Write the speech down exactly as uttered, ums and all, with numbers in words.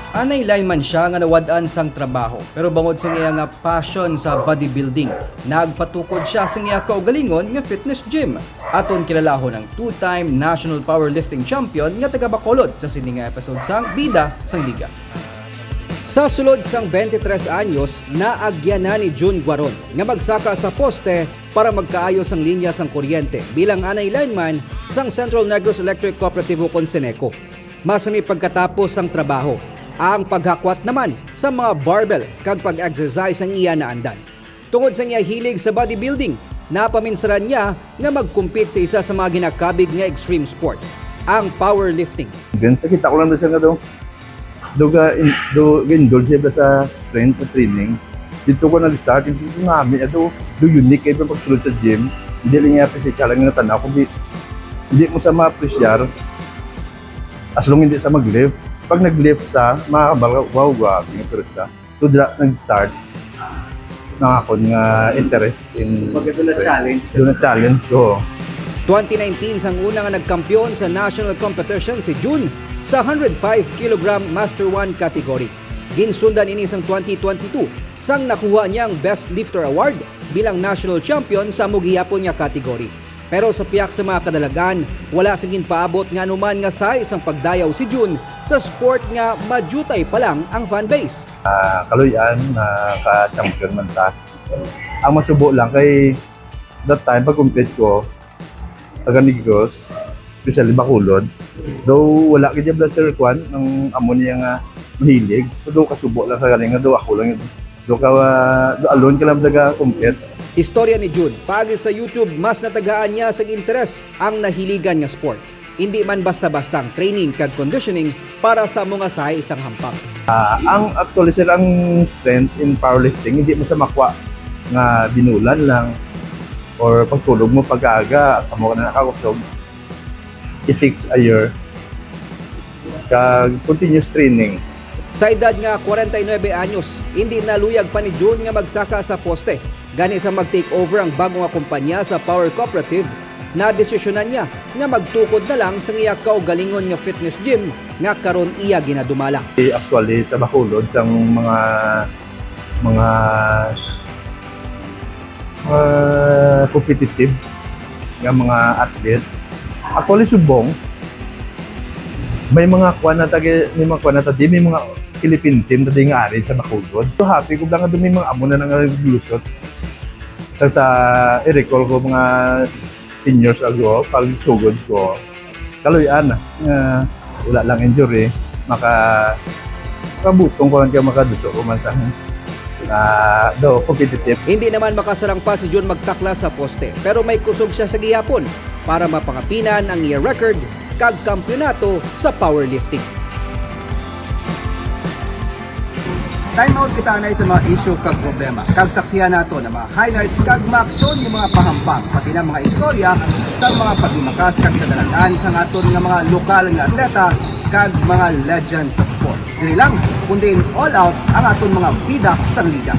Anay lineman siya nga nawad-an sang trabaho, pero bangod sa iya nga passion sa bodybuilding, nagpatukod siya sa iya kaugalingon nga fitness gym. Aton kilalahon ang two-time national powerlifting champion nga taga Bacolod sa sini nga episode sang Bida sang Liga. Sa sulod sang twenty-three anyos, naagyan na ni Jun Guaron nga magsaka sa poste para magkaayo sang linya sang kuryente bilang anay lineman sang Central Negros Electric Cooperativo kon Ceneco. Masami pagkatapos sang trabaho, ang paghakwat naman sa mga barbell kag pag-exercise ang iya naandan. Tungod sa iya hilig sa bodybuilding, napaminsaran niya nga mag-compete sa isa sa mga ginakabig nga extreme sport, ang powerlifting. Then sa kita ko lang siya nga daw, do ga in, do ga-indulge siya sa strength training. Dito ko nag-start, hindi ko namin, ato, do unique kayo ang pagsulod sa gym. Hindi lang niya physical ang natanaw, kundi hindi mo sa ma-appreciate as long hindi sa mag-lift. Pag nag-lift sa, makakabal ka, "Wow, grabe yung turista." So, dira nag-start na akon nga interest in Pag ito na challenge ka. Doon na challenge ko. Twenty nineteen sang una nga nagkampiyon sa national competition si Jun sa one hundred five kilogram Master one category. Ginsundan ini sang twenty twenty-two sang nakuha niya ang Best Lifter Award bilang national champion sa amo gihapon nga category. Pero sa pihak sa mga kadalagan, wala sa ginpaabot nga anuman nga sahi sang pagdayaw si Jun sa sport nga madutay pa lang ang fanbase. Ah, kaluy-an, naka-champion man ta. Ang masubo lang kay that time, pag-compete ko, taga Negros, especially Bacolod, daw wala gid yung blaster kwan, ang amo niya nga mahilig. So, daw kasubo lang sa galing nga daw ako lang yun. Daw ka, daw alone ka lang taga-compete. Istorya ni Jun, paagi sa YouTube, mas natagaan niya sa interes ang nahiligan nga sport. Indi man basta-basta ang training kag conditioning para sa amo nga sahi sang hampang. Ah, ang actually, sir, ang strength in powerlifting, hindi mo sa makwa nga binulan lang or pagtulog mo pag-aga, amo ka na nakakusog. It takes a year. Kag continuous training. Sa edad nga forty-nine anyos, indi na luyag pa ni Jun nga magsaka sa poste. Gani sa mag-take over ang bago nga kumpanya sa Power Cooperative, nadesisyonan niya nga magtukod na lang sa iya kaugalingon nga fitness gym nga karon iya ginadumala. Eh, actually, sa Bacolod, sang mga mga uh, competitive nga mga athlete. Actually, subong, may mga kuan na tagi, may mga kuan na tadi, may mga Philippine team tadi nga ari sa Bacolod. So happy ko lang nga may mga amo na nga naglulusot. Sa, sa i-recall ko mga ten years ago, pag sugod ko, kaluy-an nga wala lang injury, maka kabutong ko lang kaya makaduso ko man sa uh, do competitive. Hindi naman makasarang pa si Jun magtaklas sa poste, pero may kusog siya sa gihapon para mapangapinan ang iya record kag kampiyonato sa powerlifting. Time out kita anay sa mga isyu kag problema. Kag saksihan nato na mga highlights kag maaksyon yung mga pahampang, pati na mga istorya sa mga paglumakas kag kadalagan sa aton nga mga lokal nga atleta kag mga legend sa sports. Dili lang, kundi all out ang aton mga bida sa liga.